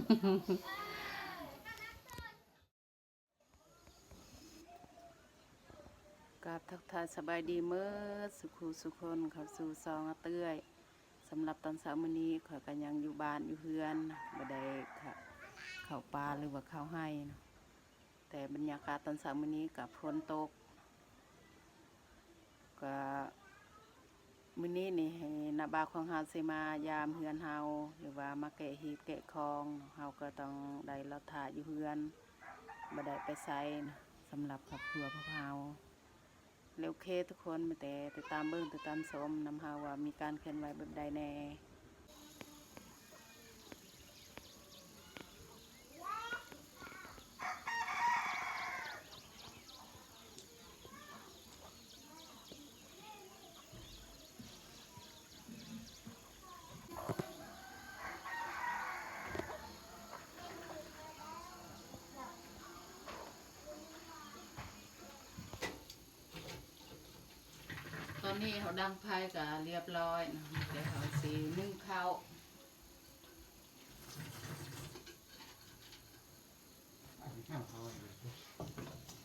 ກາບທັກທາຍສະບາຍດີເໝິດສູ່ຄູ່ສູ່ຄົນ ເຂົ້າສູ່ຊ່ອງອາເຕື້ອຍ. ສຳລັບຕອນເຊົ້າມື້ນີ້ ຂ້ອຍກໍຍັງຢູ່ບ້ານຢູ່ເຮືອນ ບໍ່ໄດ້ເຂົ້າ ເຂົ້າປ່າ ຫຼືວ່າເຂົ້າໄຮ່ເນາະ. ແຕ່ບັນຍາກາດຕອນເຊົ້າມື້ນີ້ກໍຝົນຕົກ ກໍ ມື້ນີ້ນີ້ໃຫ້ນ້າບ່າວຂອງເຮົາຊິມາຢາມເຮືອນເຮົາ ຫຼືວ່າມາແກະເຫັດແກະຂອງ ເຮົາກໍຕ້ອງໄດ້ລໍຖ້າຢູ່ເຮືອນ ບໍ່ໄດ້ໄປໃສນະ ສຳລັບຄອບຄົວພວກເຮົາ. ແລ້ວໂອເຄທຸກຄົນ ມີແຕ່ຕິດຕາມເບິ່ງ ຕິດຕາມຊົມນຳເຮົາວ່າມີການເຄື່ອນໄຫວແບບໃດແດ່. ຕອນນີ້ເຮົາດັງໄຟກໍລຽບຮ້ອຍນະ ແຕ່ເຮົາຊິໜຶ້ງເຂົ້າ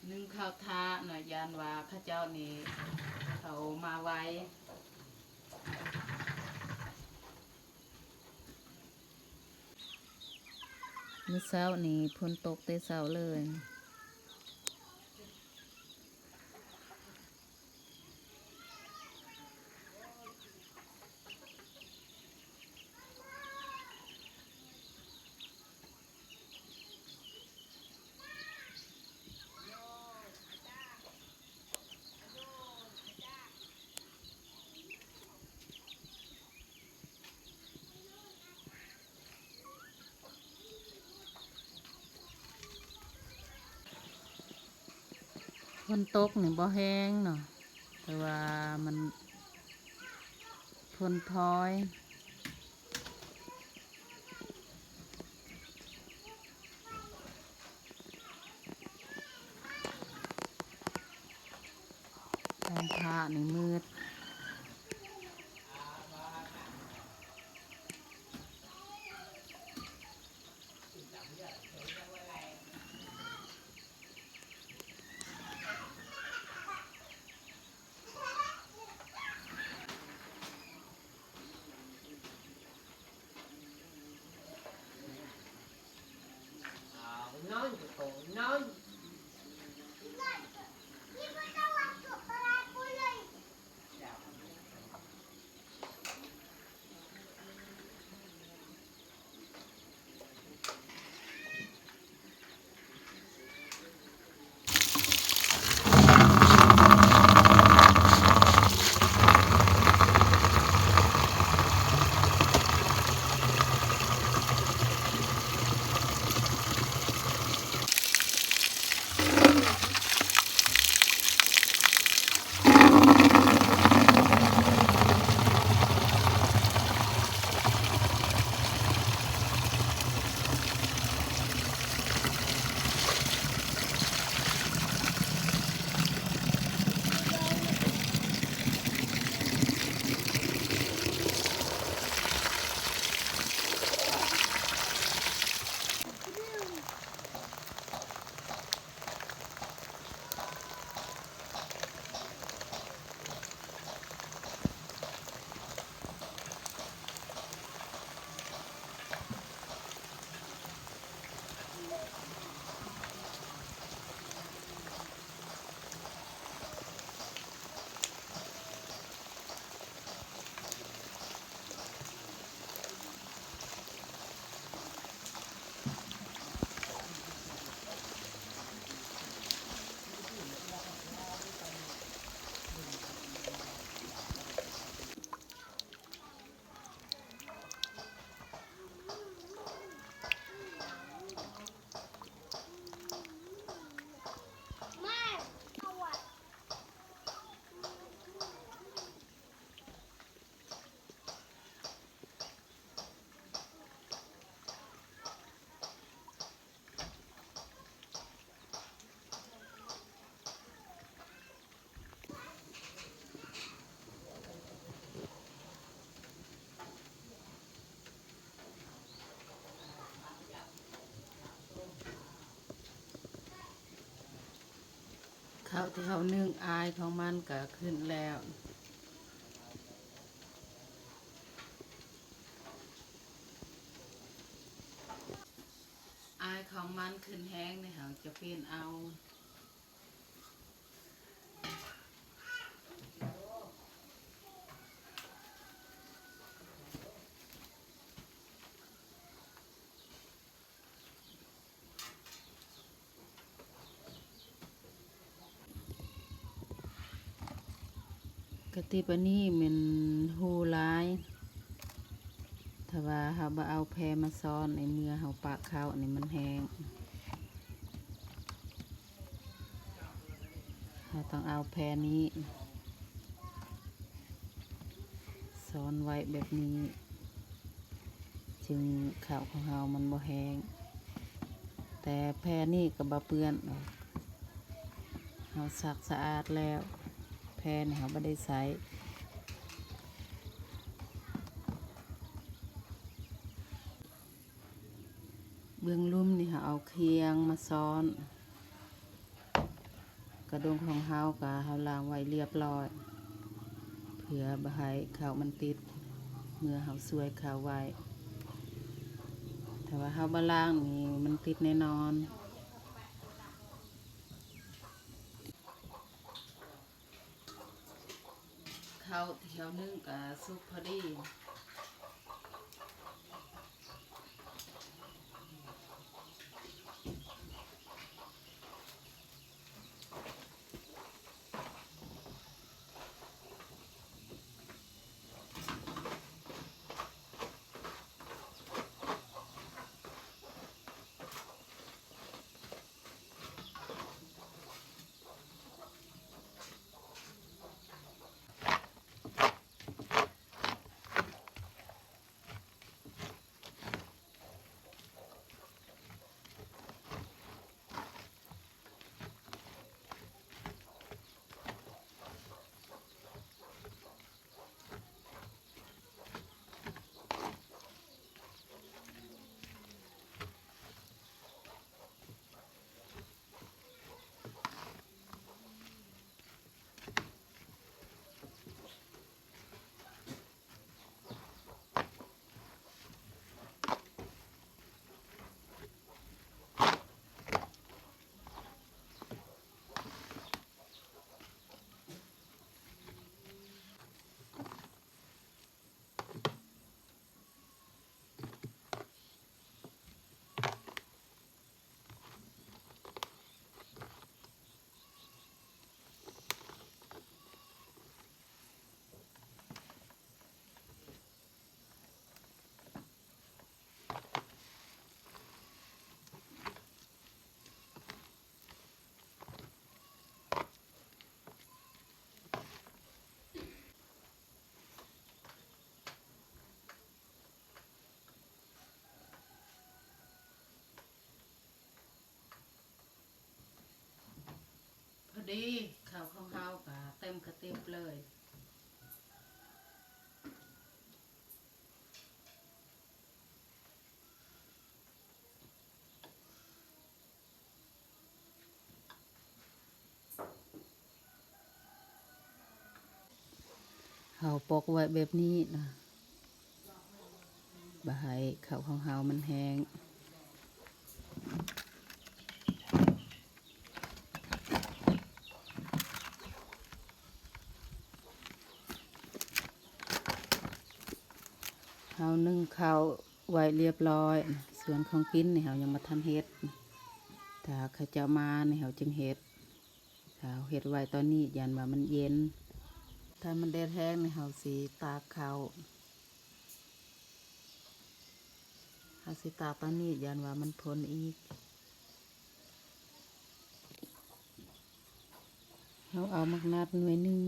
ໜຶ້ງເຂົ້າຖ້າເນາະ ຢ້ານວ່າເຂົາເຈົ້ານີ້ເຂົາມາໄວ. ມື້ເຊົ້ານີ້ຝົນຕົກແຕ່ເຊົ້າເລີຍ. ຝົນຕົກນີ້ບໍ່ແຮງເນາະ ແຕ່ວ່າມັນຝົນພອຍ. ແຕ່ງຜ້ານີ້ມືດ. ເຂົ້າທີ່ເຮົາໜຶ້ງ ອາຍຂອງມັນກໍຂຶ້ນແລ້ວ. ອາຍຂອງມັນຂຶ້ນແຮງນີ້ ເຮົາຈະປ່ຽນເອົາ. ກະຕິບອັນນີ້ແມ່ນຮູຫຼາຍ ຖ້າວ່າເຮົາບໍ່ເອົາແພມາຊ້ອນ ໃນເມື່ອເຮົາປະເຂົ້ານີ້ມັນແຫ້ງ. ເຮົາຕ້ອງເອົາແພນີ້ຊ້ອນໄວ້ແບບນີ້ ຈຶ່ງເຂົ້າຂອງເຮົາມັນບໍ່ແຫ້ງ. ແຕ່ແພນີ້ກໍບໍ່ເປື້ອນດອກ ເຮົາຊັກສະອາດແລ້ວ ແພນີ້ເຮົາບໍ່ໄດ້ໃຊ້. ເບື້ອງລຸ່ມນີ້ເຮົາເອົາຄຽງມາຊ້ອນ. ກະດົງຂອງເຮົາກະເຮົາລ້າງໄວ້ລຽບລ້ອຍ ເພື່ອບໍ່ໃຫ້ເຂົ້າມັນຕິດ ເມື່ອເຮົາສວຍເຂົ້າໄວ້. ຖ້າວ່າເຮົາບໍ່ລ້າງນີ້ມັນຕິດແນ່ນອນ. ເຂົ້າທີ່ເຮົາໜຶ້ງກະສຸກພໍດີ. ພໍດີ ເຂົ້າຂອງເຮົາກະເຕັມກະຕິບເລີຍ. ເຮົາປົກໄວ້ແບບນີ້ນະ ບໍ່ໃຫ້ເຂົ້າຂອງເຮົາມັນແຫ້ງ. ເຮົາໜຶ້ງເຂົ້າໄວ້ລຽບລ້ອຍ. ສ່ວນຂອງກິນນີ້ເຮົາຍັງບໍ່ທັນເຮັດ. ຖ້າເຂົາເຈົ້າມານີ້ເຮົາຈຶ່ງເຮັດ. ຖ້າເຮົາເຮັດໄວ້ຕອນນີ້ຢ້ານວ່າມັນເຢັນ. ຖ້າມັນແດດແຮງນີ້ເຮົາຊິຕາກເຂົ້າ. ເຮົາຊິຕາກຕອນນີ້ຢ້ານວ່າມັນພົ່ນອີກ. ເຮົາເອົາໝາກນັດໜ່ວຍໜຶ່ງ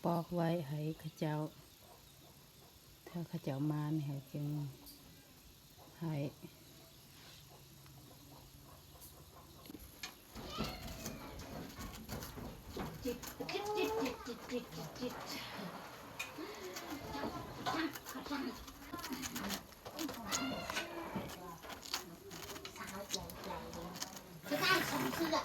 ປອກໄວ້ໃຫ້ເຂົາເຈົ້າ. ຖ້າເຂົາເຈົ້າມານີ້ເຮົາຈຶ່ງໃຫ້. ສາວໃຈໃຫຍ່ເດ້ ຊິໄດ້ສອງເທື່ອ.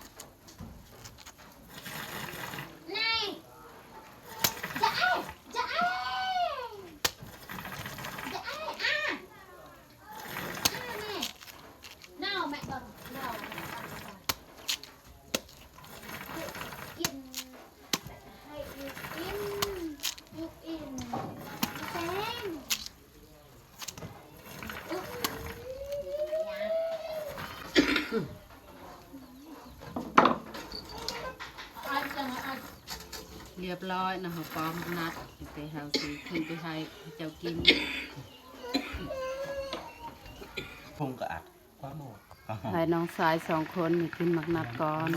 ຮຽບຮ້ອຍເນາະ ເຮົາປອກໝາກນັດ ແຕ່ເຮົາຊິຂຶ້ນໄປໃຫ້ເຂົາເຈົ້າກິນ. ພົງກະອັດ ຄວາມໂອດ ໃຫ້ນ້ອງຊາຍສອງຄົນນີ້ກິນໝາກນັດກ່ອນ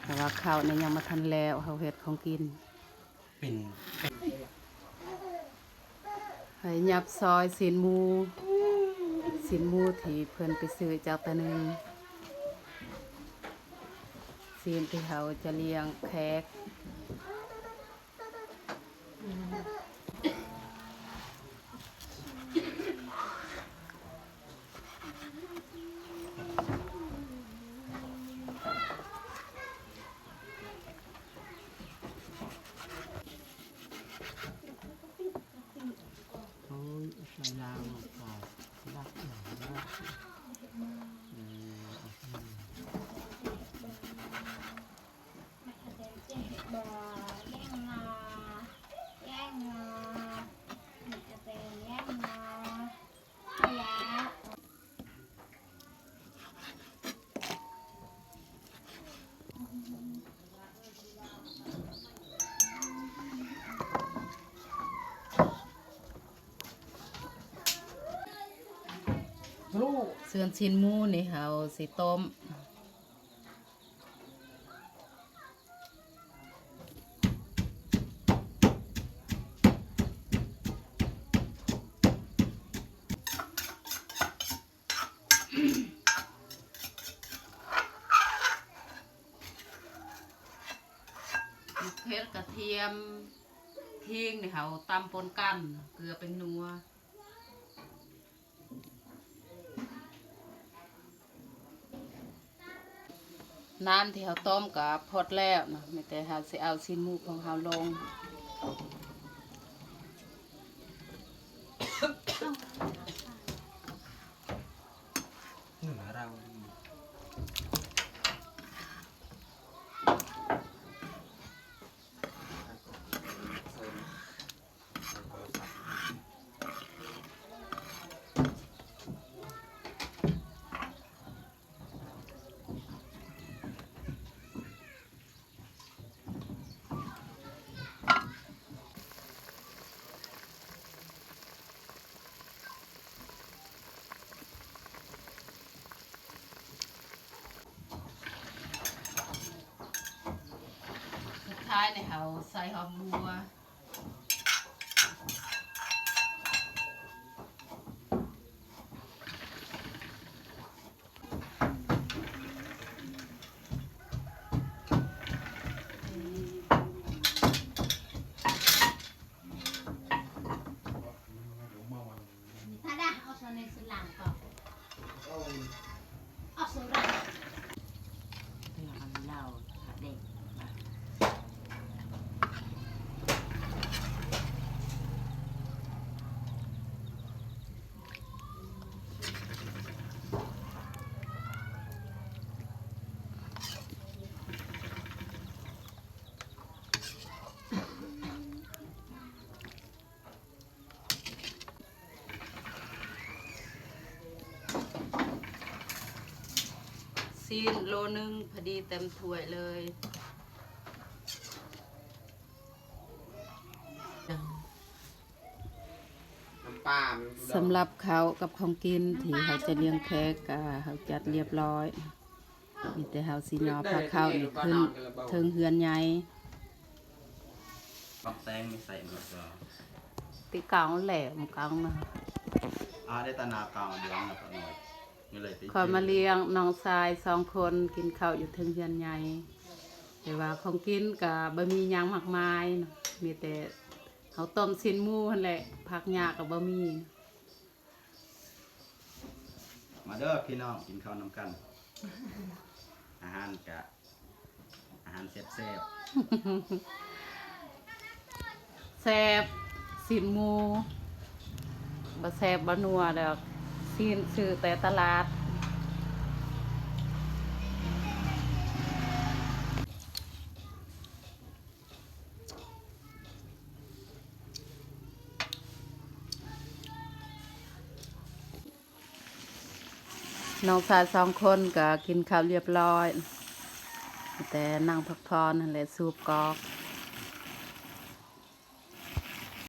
ເພາະວ່າເຂົ້ານີ້ຍັງບໍ່ທັນແລ້ວ ເຮົາເຮັດຂອງກິນ. ເປັນ ໃຫ້ຫຍັບຊອຍຊີ້ນໝູ ຊີ້ນໝູທີ່ເພິ່ນໄປຊື້ຈາກຕາໜຶ່ງ ຊີ້ນທີ່ເຮົາຈະລ້ຽງແຂກ. ໂອ້ຍ ໃສ່ລາວມາຂາຍ ລັກເອີຍ ລັກເອີຍ ເອີ ແຍ່ງງໍ ແຍ່ງງໍ ແມ່ກະເຕັນແຍ່ງງໍ. ສ່ວນຊີ້ນໝູນີ້ເຮົາຊິຕົ້ມ. ໝາກເຜັດ ກະທຽມ ຂີງນີ້ເຮົາຕຳປົນກັນ ເກືອ ແປ້ງນົວ. ນ້ຳທີ່ເຮົາຕົ້ມກະຟົດແລ້ວເນາະ ມີແຕ່ເຮົາຊິເອົາຊີ້ນໝູຂອງເຮົາລົງ. ສຸດທ້າຍນີ້ເຮົາໃສ່ຫອມບົ່ວ. ຊີ້ນໂລໜຶ່ງ ພໍດີເຕັມຖ້ວຍເລີຍ. ນ້ຳປາ ສຳລັບເຂົ້າກັບຂອງກິນທີ່ເຮົາຈະລ້ຽງແຂກ ກະເຮົາຈັດລຽບລ້ອຍ. ມີແຕ່ເຮົາຊິຍໍພາເຂົ້ານີ້ຂຶ້ນເທິງເຮືອນໃຫຍ່. ບັກແຕງມີໃສ່ໝົດບໍ່? ຕິເກົ່າແຫຼະ ມັນເກົ່ານະ. ອາ ໄດ້ຕາໜ້າເກົ່າດຽວນະ ຂ້ອຍມາລ້ຽງນ້ອງຊາຍສອງຄົນກິນເຂົ້າຢູ່ເທິງເຮືອນໃຫຍ່. ແຕ່ວ່າຂອງກິນກະບໍ່ມີຫຍັງມາກມາຍນະ ມີແຕ່ເຮົາຕົ້ມຊີ້ນໝູຫັ້ນແຫຼະ ຜັກຫຍ້າກະບໍ່ມີ. ມາເດີພີ່ນ້ອງ ກິນເຂົ້ານຳກັນ. ອາຫານກະ ອາຫານແຊບໆ ແຊບ ຊີ້ນໝູ ບໍ່ແຊບບໍ່ນົວດອກ ຊີ້ນຊື້ແຕ່ຕະຫຼາດ. ນ້ອງຊາຍສອງຄົນກະກິນເຂົ້າລຽບລ້ອຍ ແຕ່ນັ່ງພັກຜ່ອນຫັ້ນແຫຼະ ສູບກອກ.